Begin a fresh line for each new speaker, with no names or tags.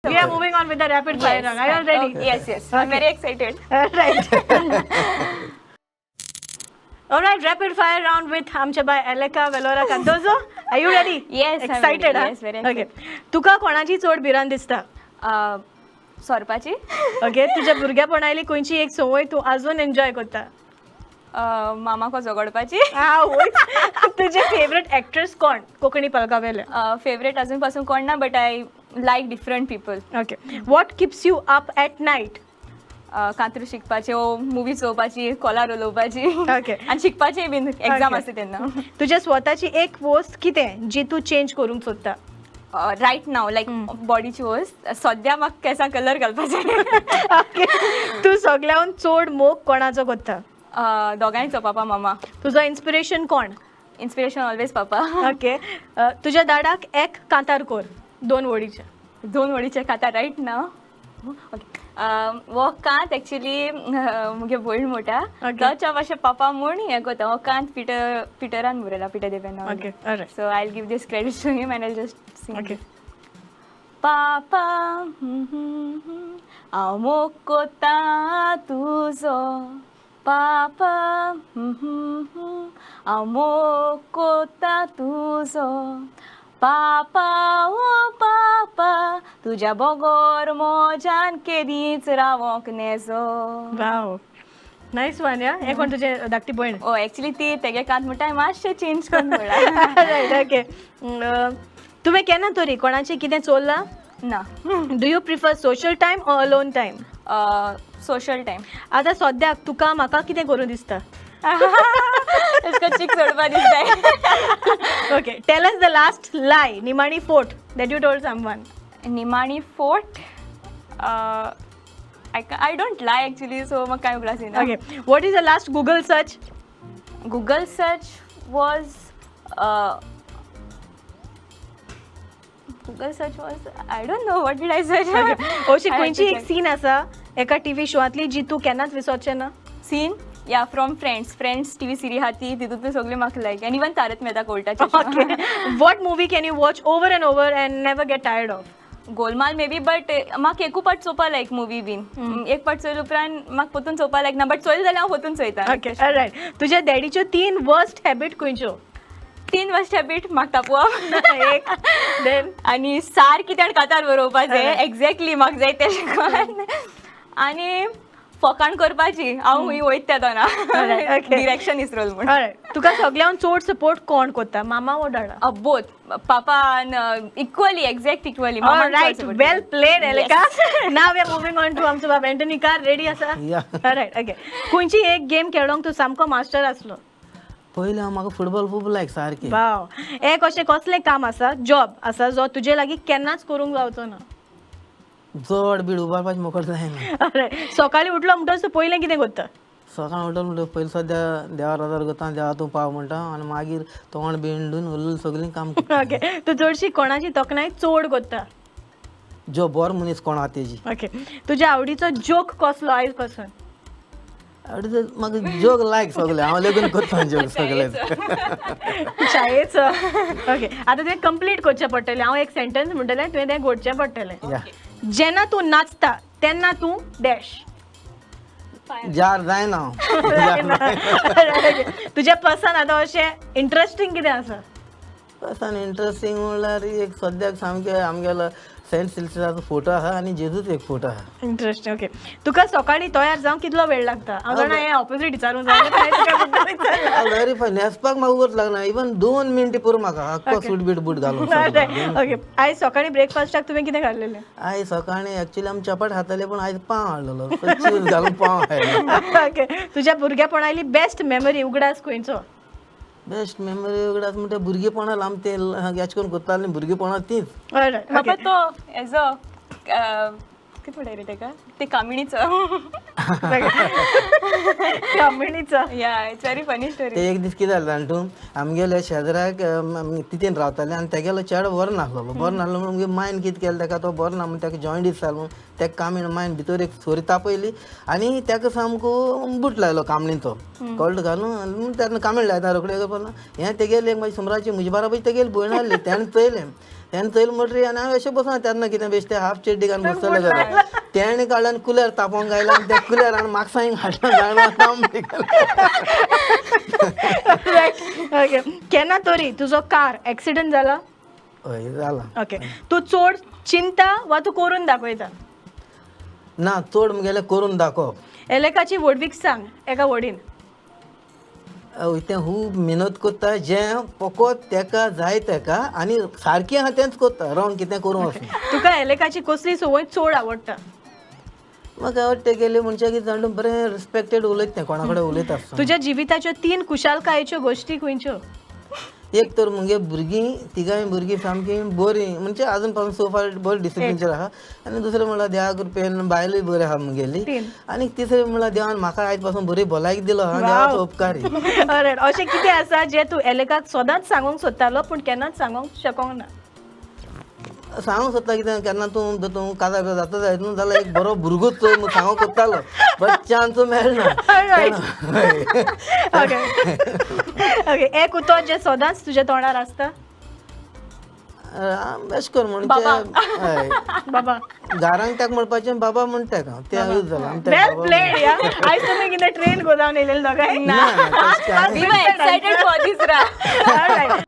We are moving on with the rapid fire round. Are you all ready?
Yes. I'm very excited.
All right. All right, rapid fire round with आमच्या बाय Aleka Velora Cardozo. Are you ready?
Yes, I'm
Excited,
ready.
huh?
Yes, very
Okay. तुका कोणाची चड भिरांत दिसता?
सोरपाची.
Okay, तुझ्या भुरग्यापणाली खंयची एक संवय तूं अजून एन्जॉय करता?
मामाको झगडपाची.
आवय. तुझे फेवरेट एक्ट्रेस कोण कोंकणी पलकावेले?
फेवरेट अजून पासून कोण ना, but I like different people.
Okay, what keeps you up at night?
कांतरू शिकपाचे ओ मुवी चोवपाची, कोलार उलोवपाची.
Okay.
आनी शिकपाची बीन एग्जाम आसता तेन्ना.
तुझ्या स्वताची एक वस्त कितें जी तूं चेंज करूंक सोदता?
रायट नाव लायक बॉडीची वस्त सद्या म्हाका केंसां कलर घालपाचे.
ओके, तूं सगळ्याहून चड मोग कोणाचो करता?
दोगांयचो, पापा मामा.
तुजो इन्स्पिरेशन कोण?
इन्स्पिरेशन ऑलवेज पापा.
ओके, तुज्या दाडाक एक कांतार कर दोन वडीचे.
दोन वडीचे खाता रायट नाव. ओके, हो कांत एक्चुली मुगे भयण मोठा.
Okay.
तो मातशें पापा म्हूण हें करता. हो कांत पिटर पिटरान बरयला, Peter Deven.
Okay, alright.
So I give this credit to him and I just sing.
Okay.
पापा, हांव मोग कोत्ता तुजो, पापा, हांव मोग कोत्ता तुजो, पापा ओ पापा, तुज्या बोगोर मोजान केदींच रावोंक नेजो.
वाव, नायस वन. या, हे कोण तुजे धाकटी भयण?
ओ, एक्चुली ती तेगे कांत म्हणटा, हांवें मातशें चेंज करून म्हणला.
Right, okay. तुवें केन्ना तरी कोणाचें कितें चोरलां?
ना.
Do you prefer social time or alone time?
Social time.
आतां सद्याक तुका म्हाका कितें करूं दिसता?
तेका चीक सोडपा दिसता.
Okay, tell us the last lie, निमाणी फोट that you told someone.
निमाणी फोट, I don't lie actually, so म्हाका कांय उगडास येना.
Okay, what is the last Google search?
Google search was Google search was, I don't know what did I search.
अशी खंयची एक सीन आसा एका टीव्ही शोआंतली जी तूं केन्नाच विसरचें ना?
Scene, yeah, from Friends. Friends TV series आहा ती, तितूंतली सगळी म्हाका लायक, आनी इवन तारक मेहता कोल्टाचे.
Okay, what movie can you watch over and over and never get tired of?
Golmaal may be, but म्हाका एकू पाट चोवपा लायक मुवी बीन. एक पाट चोयले उपरांत म्हाका परतून चोवपा लायक ना, बट चोयले जाल्यार हांव परतून चोयता.
Okay, right. तुज्या डॅडीच्यो तीन वर्स्ट हॅबीट खंयच्यो?
तीन वर्स हॅबीट, म्हाका तापोवप.
एक, देन?
आनी सारकी तेणें कातार बरोवपाचें एक्झॅक्टली म्हाका जाय तेशें करून, आनी फकाण करपाची, हांव खूंय वयता त्या दोना डिरेक्शन इसरोल म्हूण.
तुका सगळ्याहून चड सपोर्ट कोण करता, मामा वो डाडा?
Both, papa equally, exact equally.
Right, well played, Eleka. Now we are moving on to आमचो बाब एंटनी कार. रेडी आसा?
Yeah.
Right, okay. खंयची एक गेम खेळोंक तूं सामको मास्टर आसलो?
पयलीं हांव म्हाका फुटबॉल खूब लायक सारकें.
वाव. एक अशें कसलें काम आसा, जॉब आसा, जो तुजे लागीं केन्नाच करूंक जावचो ना?
चड बीड उबारपाचें मोकळ जायना.
सकाळीं उठलो म्हणटकच तूं पयलें कितें करता?
सकाळीं उठलो म्हणटकीर पयलीं सद्या देवा रोजार करता, देवा तूं पाव म्हणटा, आनी मागीर तोंड बीन धुवन उरलें सगळीं काम करता.
ओके, तूं चडशी कोणाची तोखणाय चड करता?
जो बरो मनीस कोण आहा तेजी.
ओके, तुज्या आवडीचो जोक कसलो आयज पासून?
आवडीचो म्हाका जोक लायक सगळे, हांव लेगून करता जोक सगळे.
शाळेचो. ओके, आतां तुवें कंप्लीट करचें पडटलें. हांव एक सेंटन्स म्हणटलें, तुवें तें घोडचें पडटलें.
या.
जेन्ना तूं नाचता तेन्ना तूं डॅश.
जार जायना हांव.
तुज्या पसंत आतां अशें इंट्रस्टींग कितें आसा?
पसन इंट्रस्टींग म्हणल्यार एक सद्याक सामकें आमगेलो सेंट सिल्सिलाचो फोटो आहा आनी जेजूचो एक फोटो आहा.
इंट्रस्टींग. ओके, तुका सकाळीं तयार जावंक कितलो वेळ लागता? हांव जाणा हें ऑपोजीट विचारूंक जाय.
Very fine. न्हेसपाक म्हाका उगत लागना, इवन 2 मिनटां पुरो म्हाका, आख्खो सूट बीट बूट घालून.
ओके, आयज सकाळीं ब्रेकफास्टाक तुवें कितें खाल्लेलें?
आयज सकाळीं एक्चुअली आमी चपाट खाताले, पूण आयज पाव हाडलेलो, चीज घालून पाव हाडलो.
ओके, तुज्या भुरग्यापणाली बेस्ट मेमरी, उगडास खंयचो?
बेस्ट मेमरी उगडास म्हणटा भुरगेपणान आमी तें हेच करून करतालीं भुरगेपणान तीच.
बाबा तो हेजो कितें म्हणटा रे तेका, ते कामिणीचो.
कामिणीचो.
Yeah, it's very funny story.
ते एक दीस कितें जालें जाणा तूं, आमगेले शेजराक तितीन रावताले आनी तेगेलो चेडो बरो नासलेलो. बरो नासलो म्हणून आमगे मायन कितें केलें तेका, तो बरो ना म्हणून तेका जॉयंडीस जालो म्हणून तेका कामीण मायन भितर एक सोरी तापयली आनी तेका सामको बूट लायलो कामणीचो कळट घालून. तेन्ना कामीण लायता रोखडें करपाक हें तेगेलें एक मागीर सुमराची म्हजे बाराबर तेगेली भयण आहली, तेणें चोयलें. तेणें चोयलें म्हणटरी आनी हांव अशें बसना तेन्ना कितें बेश्टें हाफ चेड्डी घालून बसतलें घरा. तेणें काडलें आनी कुल्यार तापोवंक घायलें आनी त्या कुल्यार आनी म्हाका हाडलें
ओके, केन्ना तरी तुजो कार एक्सिडंट जाला?
हय जाला.
ओके, तूं चड चिंता वा तूं करून दाखयता?
ना, चड मुगेलें करून दाखोवप.
एलेकाची व्हडवीक सांग एका वडीन.
तें खूब मेहनत करता, जें फकत तेका जाय तेका आनी सारकें आहा तेंच करता, रॉंग कितें करूंक वचना.
तुका एलेकाची कसली संवय चड आवडटा?
म्हाका आवडटा गेली म्हणजे कितें जाणा, बरें रिस्पेक्टेड उलयता तें, कोणा कडेन उलयता आसतना.
तुज्या जिविताच्यो 3 कुशालकायेच्यो गोश्टी खंयच्यो?
एक तर मुगे भुरगीं, तिगांय भुरगीं सामकी बरीं, म्हणजे आजून पासून सो फार बरें डिसिप्लिनचेर आहा. आनी दुसरें म्हणल्यार देवा कृपेन बायलूय बरी आहा मुगेली. आनी तिसरें म्हणल्यार देवान म्हाका आयज पासून बरी भलायकी दिलो आहा, देवाचो उपकारी.
ऑलरायट, अशें कितें आसा जें तूं एलेकाक सदांच सांगूंक सोदतालो पूण केन्नाच सांगूंक शकोंक ना?
सांगूंक सोदता कितें, केन्ना तूं तूं काजार जाता जायत न्हू जाल्यार एक बरो भुरगोच चोय म्हूण सांगूंक सोदतालो, बट चान्स मेळना.
ओके ओके, एक उतर जें सदांच तुज्या तोंडार आसता?
अशें कर म्हणजे हय
बाबा.
घरांक ताका म्हणपाचें बाबा म्हणटा तेका, तें यूज जालां.
वेल प्लेड या. आयज तुमी कितें ट्रेन गोदावन येयलेले दोगांय?
ना.
We were excited for this.